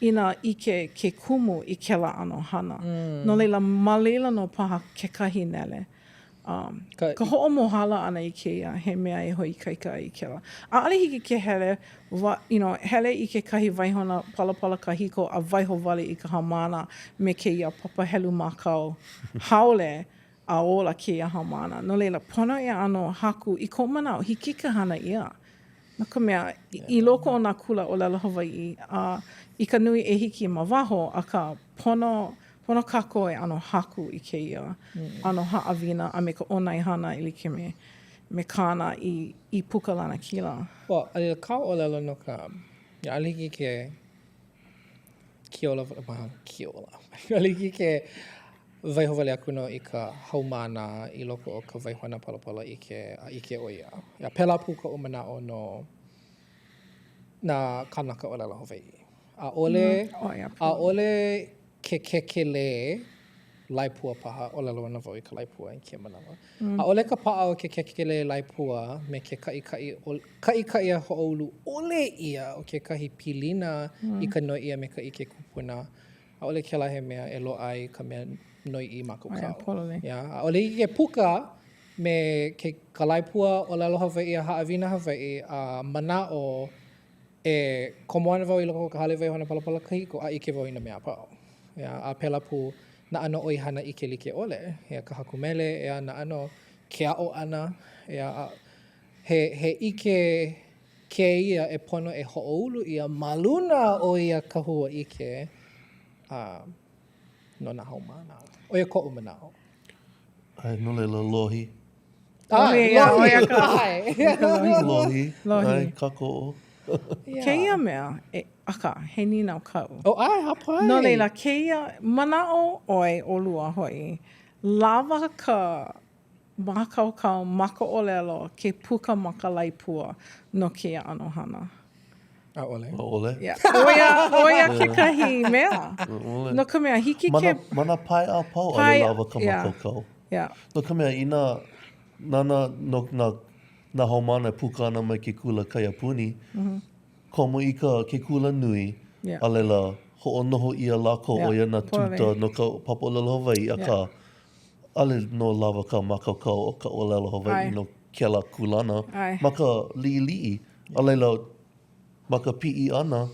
inā ʻike ke kumu i kēlā ʻano hana. No laila, ma laila nō paha kekahi nele. Um, ka, ka hoʻomohala ʻana i kēia, he mea e hoʻoikaika ai i kēlā. ʻAʻole hiki ke hele, wa, you know, hele i kekahi waihona palapala kahiko a waiho wale i ka haumāna me kēia papa helu mākau haole a ola kēia haumāna. No laila, pono e ʻano haku i koʻu manaʻo, hiki ke hana ʻia. No ka mea, i loko o nā kula ʻōlelo Hawaiʻi, a i ka nui e hiki ma waho, akā, pono, pono kākou e ʻano haku i kēia ʻano haʻawina a me ka ʻōnaehana e like me, me kāna i, i puka lanakila. Well, a laila kāu ʻōlelo no ka, ʻaʻole hiki ke kiola, kiola, ʻaʻole hiki ke Waiho wale aku nō i ka haumāna i loko o ka waihona palapala ʻike a ʻike ʻo ia. A pēlā pū koʻu manaʻo no nā kānaka ʻōlelo Hawaiʻi. ʻAʻole, ʻaʻole ke kēkelē laepua paha, ʻōlelo ana wau i ka laepua i kēia manawa. ʻAʻole ka paʻa o ke kēkelē laepua me ke kaʻikaʻi, kaʻikaʻi a hoʻoulu ʻole ʻia o kekahi pilina i ka noiʻi a me ka ʻike kupuna ʻAʻole kēlā he mea e loaʻa ai ka mea noiʻi mākaukau. Yeah, ʻaʻole hiki ke puka me ke ka laepua ʻōlelo Hawaiʻi a haʻawina Hawaiʻi a manaʻo e komo ana wau i loko o ka hale waihona palapala kahiko a ʻike wau i nā mea a pau. Yeah, a pēlā pū nā ʻano ʻoihana ʻike like ʻole, yeah, ka haku mele, yeah, nā ʻano ke aʻo ʻana, yeah, a he, he ʻike kēia e pono e hoʻoulu ʻia ma luna o ia kahua ʻike a no nā haumāna. ʻO ia koʻu manaʻo. ʻAe, no laila, lohi. ʻAe, lohi, ʻae. Lohi, ʻae, kākoʻo. Kēia mea, e, akā, he nīnau kaʻu. Oh, ʻae, hāpai. No laila, kēia, manaʻo ʻoe, ʻolua hoʻi, lawa ka mākaukau ma ka ʻōlelo ke puka ma ka laepua no kēia ʻano hana? ʻAʻole. ʻAʻole. Yeah. ʻO ia, ʻo ia kekahi mea. ʻAʻole. No ka mea, hiki Ma ke... nā, ma nā pae a pau, ʻaʻole Pae, lawa ka yeah. mākaukau. Yeah. No ka mea, inā nānā no nā, nā haumāna e puka ana mai ke kula kaiapuni, mm -hmm. komo i ka, ke kula nui, yeah. a laila, hoʻonoho ʻia lākou yeah. ʻo ia nā tuta no ka papa ʻōlelo Hawaiʻi, akā, yeah. ʻaʻole nō lawa ka mākaukau o ka ʻōlelo Hawaiʻi no kēlā kūlana ma ka liʻiliʻi. A laila, ma ka piʻi ʻana,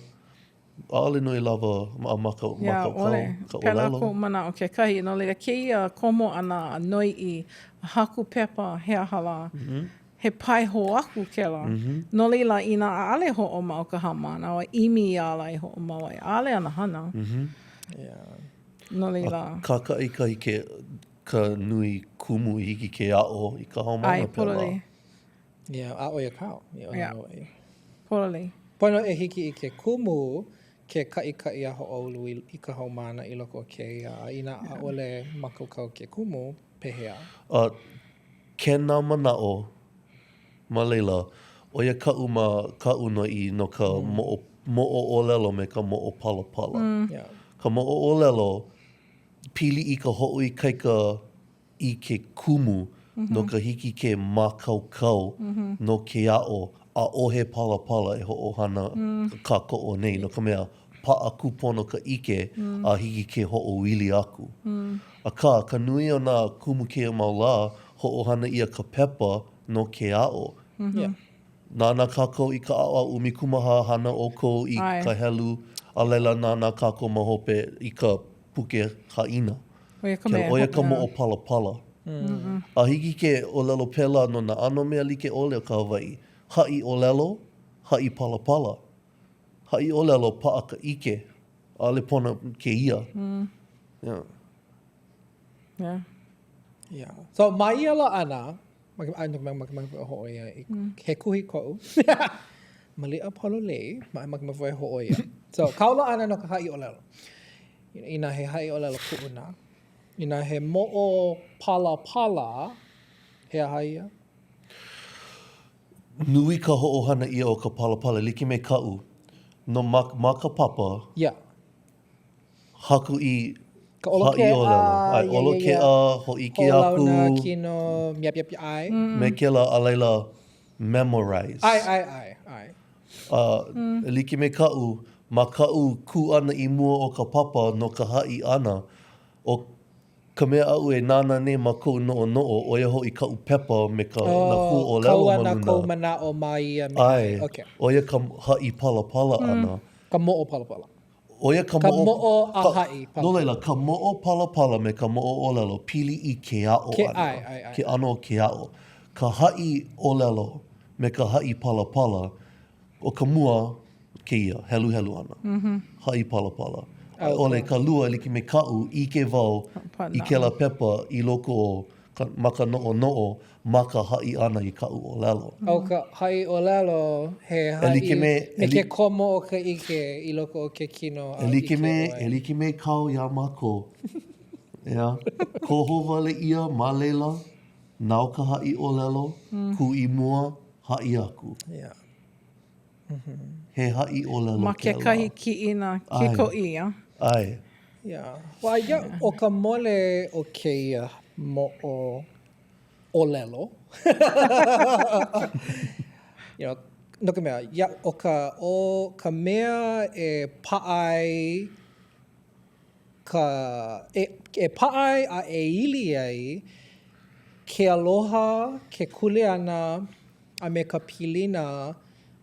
ʻaʻole nō i lawa a mākaukau ka ʻōlelo. Pēlā koʻu manaʻo kekahi. No laila, kēia komo ʻana a noiʻi, haku pepa, he aha lā, he pae hou aku kēlā. No laila, inā ʻaʻole hoʻomau ka haumāna, a ʻimi i ala e hoʻomau ai, ʻaʻole ana hana. No laila. A kākaʻikahi ke ka nui kumu i hiki ke aʻo i ka haumāna ʻAe, pololei. Yeah, a ʻo ia kāu. Yeah. Pololei. Pono e hiki i ke kumu ke kaʻikaʻi a hoʻoulu i, i ka haumāna i loko o kēia, a inā ʻaʻole mākaukau ke kumu, pehea? A kēnā manaʻo ma laila, ʻo ia kaʻu ma kaʻu noiʻi no ka moʻo, moʻoʻōlelo me ka moʻopalapala. Yeah. Ka moʻoʻōlelo, pili i ka hoʻoikaika i ke kumu no ka hiki ke mākaukau no ke aʻo, ʻaʻohe palapala e hoʻohana kākoʻo nei, no ka mea, paʻa kūpono ka ʻike a hiki ke hoʻoili aku. Akā, ka nui o nā kumu kēia mau lā, hoʻohana ʻia ka pepa no ke aʻo. Nānā kākou i ka ʻaoʻao 14 hana ʻoukou i ka helu, a laila nānā kākou ma hope i ka puke haʻina. ʻO ia ka mea. ʻO ia ka moʻopalapala. A hiki ke ʻōlelo pēlā no nā ʻano mea like ʻole o ka Hawaiʻi. Haʻi ʻōlelo, haʻi palapala. Haʻi ʻōlelo, paʻa ka ʻike. ʻAʻole pono kēia. Yeah. Yeah. Yeah. So, ma ia laʻana, makemake wau e hōʻoia i he kuhi koʻu. Maliʻa pololei, makemake wau e hōʻoia. So, kāu laʻana no ka haʻi ʻōlelo. Inā he haʻi ʻōlelo kuʻuna, inā he moʻo palapala, he aha ia? Nui ka hoʻohana ʻia o ka palapala, like me kaʻu, no ma, ma ka papa. Yeah. Haku i Ka ʻolokeʻa, haʻi ʻōlelo. ʻAe, yeah, yeah, yeah. ʻolokeʻa, hōʻike aku. Hoʻolauna, kino, yep, yep, ʻae. Me kēlā, a laila, memorize. ʻAe, ʻae, ʻae, ʻae. A e like me kaʻu, ma kaʻu kū ʻana i mua o ka papa no ka haʻi ʻana, ʻo ka mea aʻu e nānā nei ma koʻu noʻonoʻo, ʻo ia hoʻi kaʻu pepa me ka nā hua Oh, ʻōlelo kau ma ana luna. kou manaʻo ma ia mea. ʻAe, Okay. ʻo ia ka haʻi palapala ʻana. Ka moʻo palapala. ʻO ia ka Ka moʻo, moʻo a ka, haʻi no laila, ka moʻo palapala me ka moʻo ʻōlelo pili i ke aʻo Ke, ʻana, ʻae, ʻae, ʻae. ke ʻano o ke aʻo. Ka haʻi ʻōlelo me ka haʻi palapala, ʻo ka mua kēia, heluhelu ʻana, haʻi palapala. A i ʻole ka lua, e like me kaʻu, ʻike wau i kēlā pepa i loko o ka, ma ka noʻonoʻo, ma ka haʻi ʻana i kaʻu ʻōlelo. ʻO ka haʻi ʻōlelo, he haʻi E like me, me ke komo o ka ʻike i loko o ke kino a ʻike ʻoe. E like me kāu iā mākou. ʻEā? Koho wale ʻia ma laila, nāu ka haʻi ʻōlelo, kū i mua, haʻi aku. Yeah. He haʻi ʻōlelo Ma kekahi kiʻina kikoʻī, a? ʻAe. Yeah. Well, yeah, ʻo ka mole o kēia moʻo ʻōlelo, you know, no ka mea, yeah, ʻo ka, ʻo ka mea e paʻa ai ka, e, e paʻa ai a e ili ai ke aloha, ke kuleana, a me ka pilina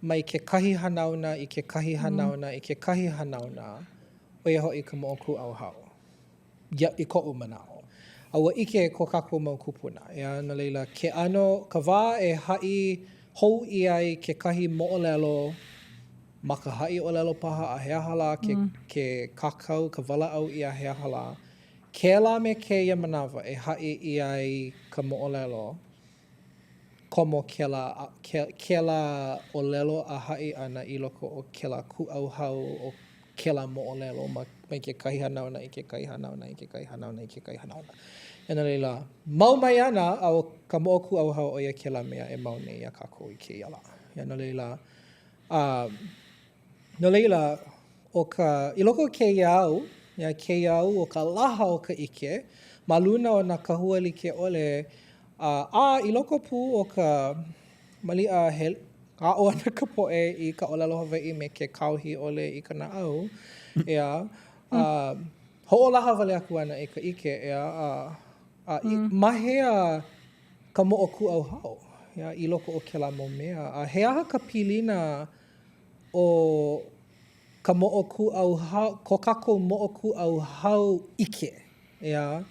mai kekahi hanauna i kekahi hanauna i kekahi hanauna, ʻo ia hoʻi ka moʻokūʻauhau, ia, i koʻu manaʻo. A ua ʻike ko kākou mau kūpuna, ʻeā, no laila, ke ʻano, ka wā e haʻi hou ʻia ai kekahi moʻolelo ma ka haʻi ʻōlelo paha a he aha lā ke, ke kākau, ka walaʻau ʻia he aha lā. Kēlā me kēia manawa e haʻi ʻia ai ka moʻolelo, komo kēlā, kēlā ʻōlelo a haʻi ʻana i loko o kēlā kūʻauhau o kēlā moʻolelo ma, mai kekahi hanauna i kekahi hanauna i kekahi hanauna i kekahi hanauna. A no laila, mau mai ana a ʻo ka moʻokūʻauhau ʻo ia kēlā mea e mau nei iā kākou i kēia lā. A no laila, a, No laila, ʻo ka, i loko o kēia au, ia kēia au o ka laha o ka ʻike, ma luna o nā kahua like ʻole, a, a i loko pū o ka maliʻa he aʻo ana ka poʻe i ka ʻōlelo Hawaiʻi me ke kāohi ʻole i ka naʻau, ʻeā, a hoʻolaha wale aku ana i ka ʻike, ʻeā, a, a i, ma hea ka moʻokūʻauhau, ʻeā, i loko o kēlā mau mea, a he aha ka pilina ʻo ka moʻokūʻauhau, ko kākou moʻokūʻauhau ʻike, ʻeā,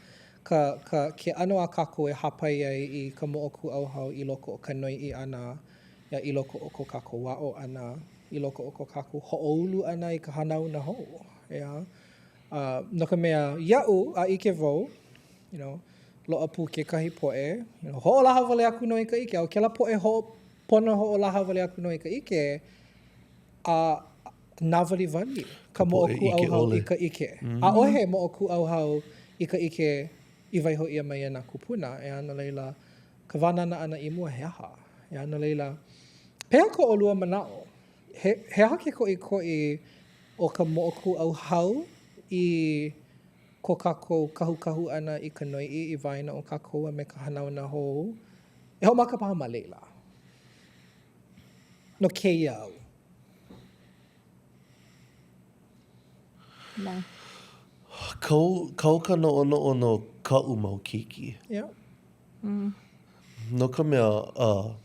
ka, ka, ke ʻano a kākou e hāpai ai i ka moʻokūʻauhau i loko o ka noiʻi ʻana, ʻeā, i loko o ko kākou aʻo ʻana, i loko o ko kākou hoʻoulu ʻana i ka hanauna hou, ʻeā. A, no ka mea, iaʻu, a ʻike wau, you know, loaʻa pū kekahi poʻe, you know, hoʻolaha wale aku nō i ka ʻike, a ʻo kēlā poʻe hoʻo, Pono hoʻolaha wale aku nō i ka ʻike, a nāwaliwali ka moʻokūʻauhau i ka ʻike. ʻAʻohe moʻokūʻauhau i ka ʻike i waiho ʻia mai e nā kūpuna, ʻeā, no laila, ka wānana ʻana i mua he aha? ʻEā, no laila, pehea ko ʻolua manaʻo? He, he aha ke koʻikoʻi o ka moʻokūʻauhau i ko kākou kahukahu ʻana i ka noiʻi i waena o kākou a me ka hanauna hou? E hoʻomaka paha ma laila. No kēia au. Na. Kau, kau ka noʻonoʻo no kaʻu mau keiki. Yeah. Mm. No ka mea, uh,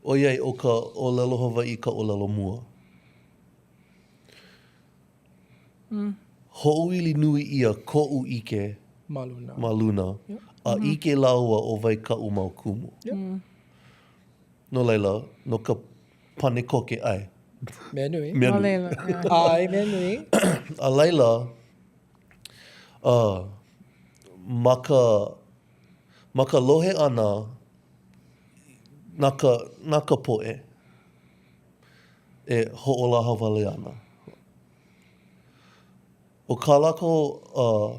ʻoiai ʻo ka ʻōlelo Hawaiʻi ka ʻōlelo mua. Hoʻoili nui ʻia koʻu ʻike ma luna, ma luna a ʻike lāua ʻo wai kaʻu mau kumu. No laila, no ka pane koke, ʻae. Mea nui. Mea nui. ʻAe, mea nui. A laila, uh, ma ka, ma ka lohe ʻana na ka, na ka poʻe, e hoʻolaha wale ana. ʻO kā lākou uh,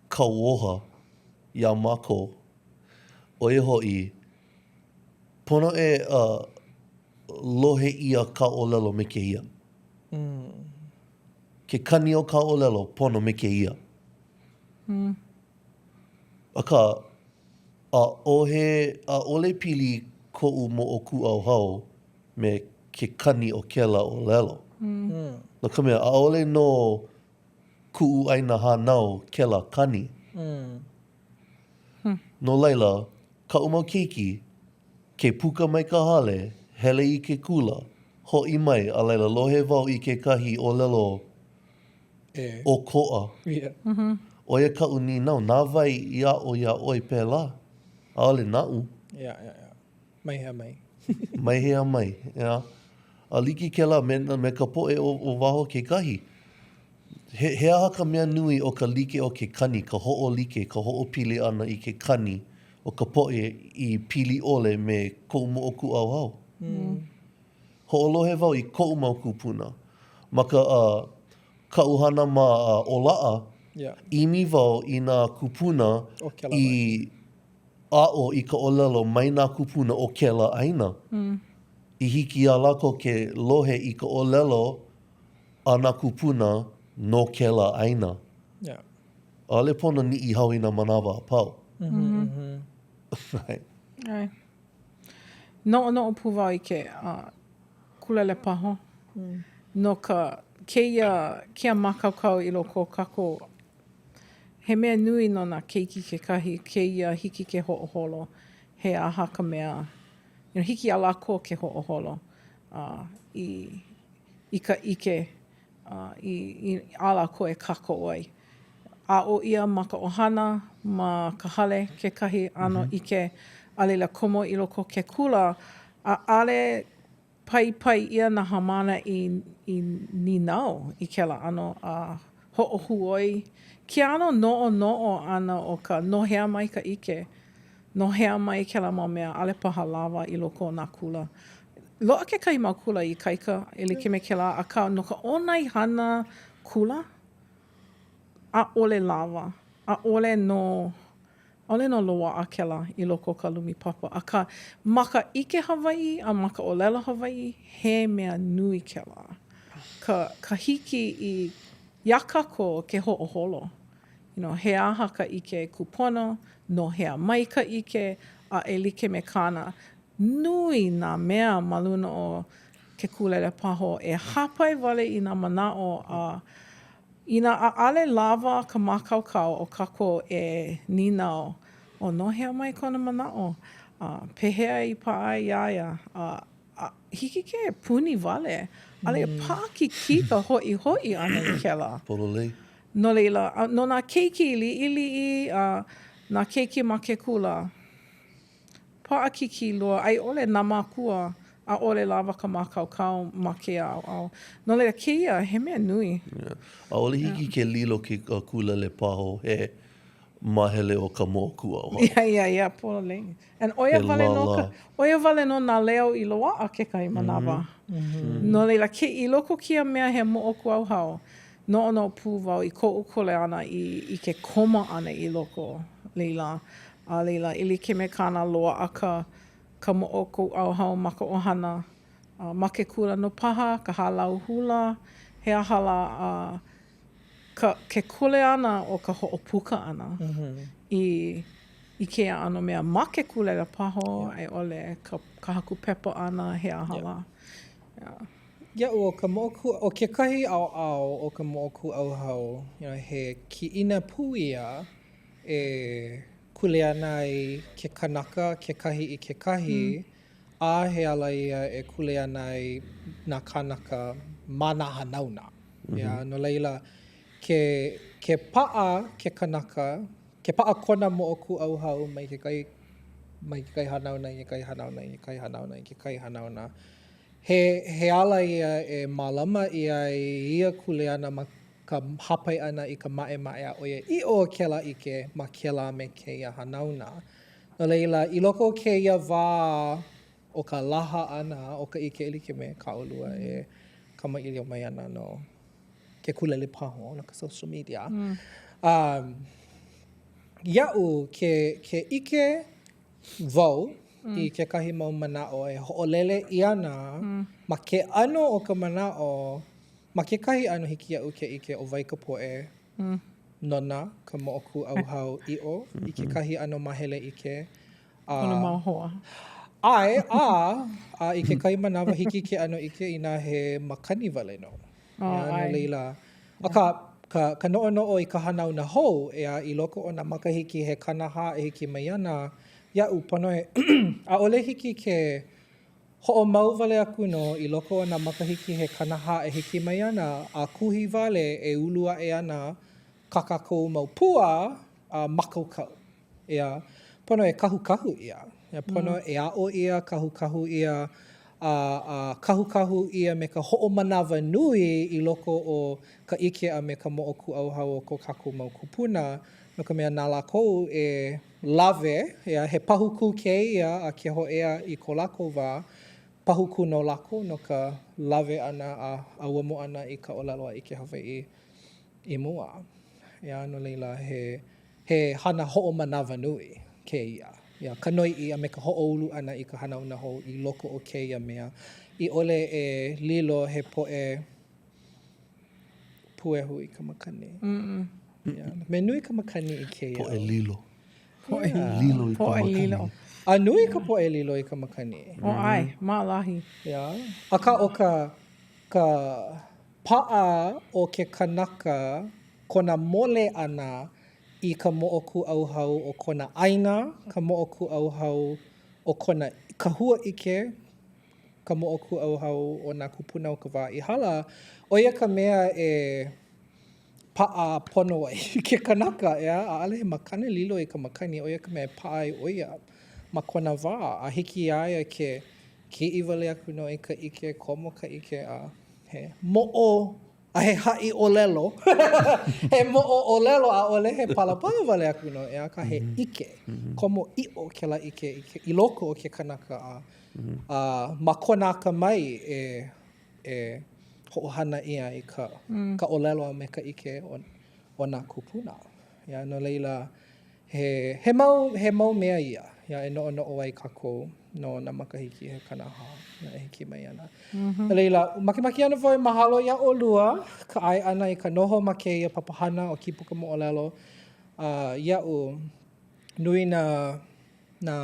kauoha iā mākou, ʻo ia hoʻi, pono e uh, lohe ʻia ka ʻōlelo me kēia. Mm. Ke kani o ka ʻōlelo, pono me kēia. Mm. Akā, ʻaʻohe, ʻaʻole pili koʻu moʻokūʻauhau me ke kani o kēlā ʻōlelo. No ka mea, ʻaʻole no kuʻu ʻāina hānau kēlā kani. No laila, kaʻu mau keiki, ke puka mai ka hale, hele i ke kula, hoʻi mai, a laila lohe wau i kekahi ʻōlelo ʻokoʻa. ʻO ia kaʻu nīnau, na wai i aʻo iā ʻoe pēlā? ʻAʻole naʻu. Mai hea mai. Mai hea mai, ʻeā. A like kēlā me, me ka poʻe o, o waho kekahi. He, he aha ka mea nui o ka like o ke kani, ka hoʻolike, ka hoʻopili ʻana i ke kani o ka poʻe i pili ʻole me koʻu moʻokūʻauhau? Mm. Hoʻolohe wau i koʻu mau kūpuna. Ma ka, uh, kaʻu hana ma uh, ʻOlaʻa, yeah. ʻimi wau i nā kūpuna i aʻo i ka ʻōlelo mai nā kūpuna o kēlā ʻāina. I hiki iā lākou ke lohe i ka ʻōlelo a nā kūpuna no kēlā ʻāina. Yeah. ʻAʻole pono Niʻihau i nā manawa a pau. Mm-hmm. ʻAe. Noʻonoʻo pū wau i ke uh, kūlelepaho mm. no ka kēia, kēia mākaukau i loko o kākou He mea nui no nā keiki kekahi kēia hiki ke hoʻoholo he aha ka mea, you know, hiki iā lākou ke hoʻoholo uh, i, i ka ʻike uh, i, i, a lākou e kākoʻo ai. Aʻo ʻia ma ka ʻohana, ma ka hale kekahi ʻano mm -hmm. ʻike, a laila komo i loko o ke kula, ʻaʻole Paipai ʻia nā haumāna i, i nīnau i kēlā ʻano a. hoʻohuoi, ke ʻano noʻonoʻo ʻana o ka no hea mai ka ʻike, no hea mai kēlā mau mea, ʻaʻole paha lawa i loko o nā kula. Loaʻa kekahi mau kula ikaika e like me kēlā, akā no ka ʻōnaehana kula, ʻaʻole lawa. ʻAʻole nō, ʻaʻole nō loaʻa kēlā i loko o ka lumi papa. Akā, ma ka ʻike Hawaiʻi a ma ka ʻōlelo Hawaiʻi, he mea nui kēlā. Ka, ka hiki i, iā kākou ke hoʻoholo, you know, he aha ka ʻike kūpono, no hea mai ka ʻike, a e like me kāna, nui nā mea ma luna o ke kūlelepaho e hāpai wale i nā manaʻo a inā ʻaʻale lawa ka mākaukau o kākou e nīnau ʻo no hea mai kona manaʻo, a pehea i paʻa ai iā ia, a, a hiki ke puni wale, ʻaʻole paʻakikī ka hoʻihoʻi ʻana i kēlā. Pololei. No laila, no nā keiki liʻiliʻi a nā keiki ma ke kula, Paʻakikī loa, a i ʻole nā mākua, ʻaʻole lawa ka mākaukau ma kēia ʻaoʻao. No laila, kēia, he mea nui. Yeah. ʻAʻole hiki ke lilo ke kūlelepaho he māhele o ka moʻokūʻauhau. Yeah, yeah, yeah, pololei. And ʻo ia wale nō ka, ʻo ia wale nō nā leo i loaʻa kekahi manawa. No laila, ke, i loko o kēia mea he moʻokūʻauhau, noʻonoʻo pū wau i koʻu kuleana i, i ke komo ʻana i loko laila. A laila, e like me kāna loaʻa ka, ka moʻokūʻauhau ma ka ʻohana, a ma ke kula nō paha, ka hālau hula, he aha lā, a ka, ke kuleana o ka hoʻopuka ʻana i, i kēia ʻano mea ma ke kūlelepaho a i ʻole ka, ka haku pepa ʻana, he aha lā. Yeah. Iaʻu, ʻo ka moʻokū, ʻo kekahi ʻaoʻao o ka moʻokūʻauhau, you know, he kiʻina pū ia e kuleana ai ke kanaka kekahi i kekahi, a he ala ia e kuleana ai nā kānaka ma nā hanauna. Yeah, no laila, ke, ke paʻa ke kanaka, ke paʻa kona moʻokūʻauhau mai kekahi, mai kekahi hanauna i kekahi hanauna i kekahi hanauna i kekahi hanauna, he, he ala ia e mālama ʻia ai ia kuleana ma ka hāpai ʻana i ka maʻemaʻe a ʻoiaʻiʻo o kēlā ʻike ma kēlā me kēia hanauna. No laila, i loko o kēia wā o ka laha ʻana o ka ʻike e like me kā ʻolua e kamaʻilio mai ana no ke kūlelepaho, no ka social media, um, iaʻu ke, ke ʻike wau i kekahi mau manaʻo e hoʻolele ʻia ana ma ke ʻano o ka manaʻo, Ma kekahi ʻano hiki iaʻu ke ʻike ʻo wai ka poʻe nona ka moʻokūʻauhau ʻiʻo i kekahi ʻano māhele ʻike a. Kona mau hoa. ʻAe, a, a i kekahi manawa hiki ke ʻano ʻike inā he makani wale nō. Oh, ʻae. No laila, akā, ka, ka noʻonoʻo i ka hanauna hou, ʻeā, i loko o nā makahiki he 40 e hiki mai ana, iaʻu pono e, ʻaʻole hiki ke Hoʻomau wale aku nō i loko o nā makahiki he 40 e hiki mai ana, a kuhi wale e ulu aʻe ana kā kākou mau pua a mākaukau. ʻEā, pono e kahukahu ʻia. ʻEā, pono e aʻo ʻia, kahukahu ʻia, a, a kahukahu ʻia me ka hoʻomanawanui i loko o ka ʻike a me ka moʻokūʻauhau o ko kākou mau kūpuna, no ka mea, na lākou e lawe, ʻeā, he pahukū kēia a ke hōʻea i ko lākou wā, pahukū nō lākou no ka lawe ʻana a ʻauamo ʻana i ka ʻōlelo a ʻike Hawaiʻi i mua. ʻEā, no laila, he, he hana hoʻomanawanui kēia, ʻeā, ka noiʻi a me ka hoʻoulu ʻana i ka hanauna hou i loko o kēia mea i ʻole e lilo he poʻe puehu i ka makani. Yeah. Me nui ka makani i kēia. Poʻe lilo. Poʻe lilo i ka Poʻe makani. lilo. A nui ka poʻe lilo i ka makani. Oh, ʻae, maʻalahi. Yeah. Akā ʻo ka, ka paʻa o ke kanaka, kona mole ʻana i ka moʻokūʻauhau o kona ʻāina, ka moʻokūʻauhau o kona kahua ʻike, ka moʻokūʻauhau o nā kūpuna o ka wā i hala, ʻo ia ka mea e paʻa pono ai ke kanaka, ʻeā? ʻAʻole he makana lilo i ka makani, ʻo ia ka mea e paʻa ai ʻo ia ma kona wā, a hiki iā ia ke kiʻi wale aku nō i ka ʻike, komo ka ʻike, a he moʻo. A he haʻi ʻōlelo, he moʻo ʻōlelo, ʻaʻole he palapala wale aku nō, ʻeā, akā he ʻike, komo ʻiʻo kēlā ʻike i loko o ke kanaka a, a ma kona akamai e, e hoʻohana ʻia ai ka, ka ʻōlelo a me ka ʻike o, o nā kūpuna. Yeah, no laila, He, he mau, he mau mea ia, ia e noʻonoʻo ai kākou no nā makahiki he 40 e hiki mai ana. No laila, makemake ana wau e mahalo iā ʻolua ka ʻae ʻana i ka noho ma kēia papahana o Kīpuka Moʻolelo. A iaʻu, nui nā, nā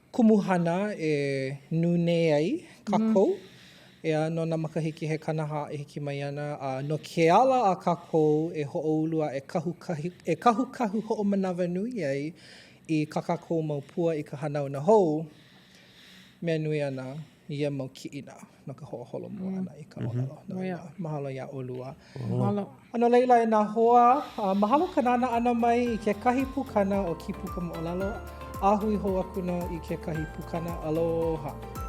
kumuhana e nūnē ai kākou, ʻeā, no nā makahiki he 40 e hiki mai ana, a no ke ala a kākou e hoʻoulu a e kahukahi, e kahukahu hoʻomanawanui ai i kā kākou mau pua i ka hanauna hou, mea nui ana ia mau kiʻina no ka hoʻoholomua ʻana i ka ʻōlelo. No laila, mahalo iā ʻolua. Mahalo. A no laila, e nā hoa, mahalo ka nānā ʻana mai i kekahi pukana o Kīpuka Moʻolelo, a hui hou aku nō i kekahi pukana. Aloha!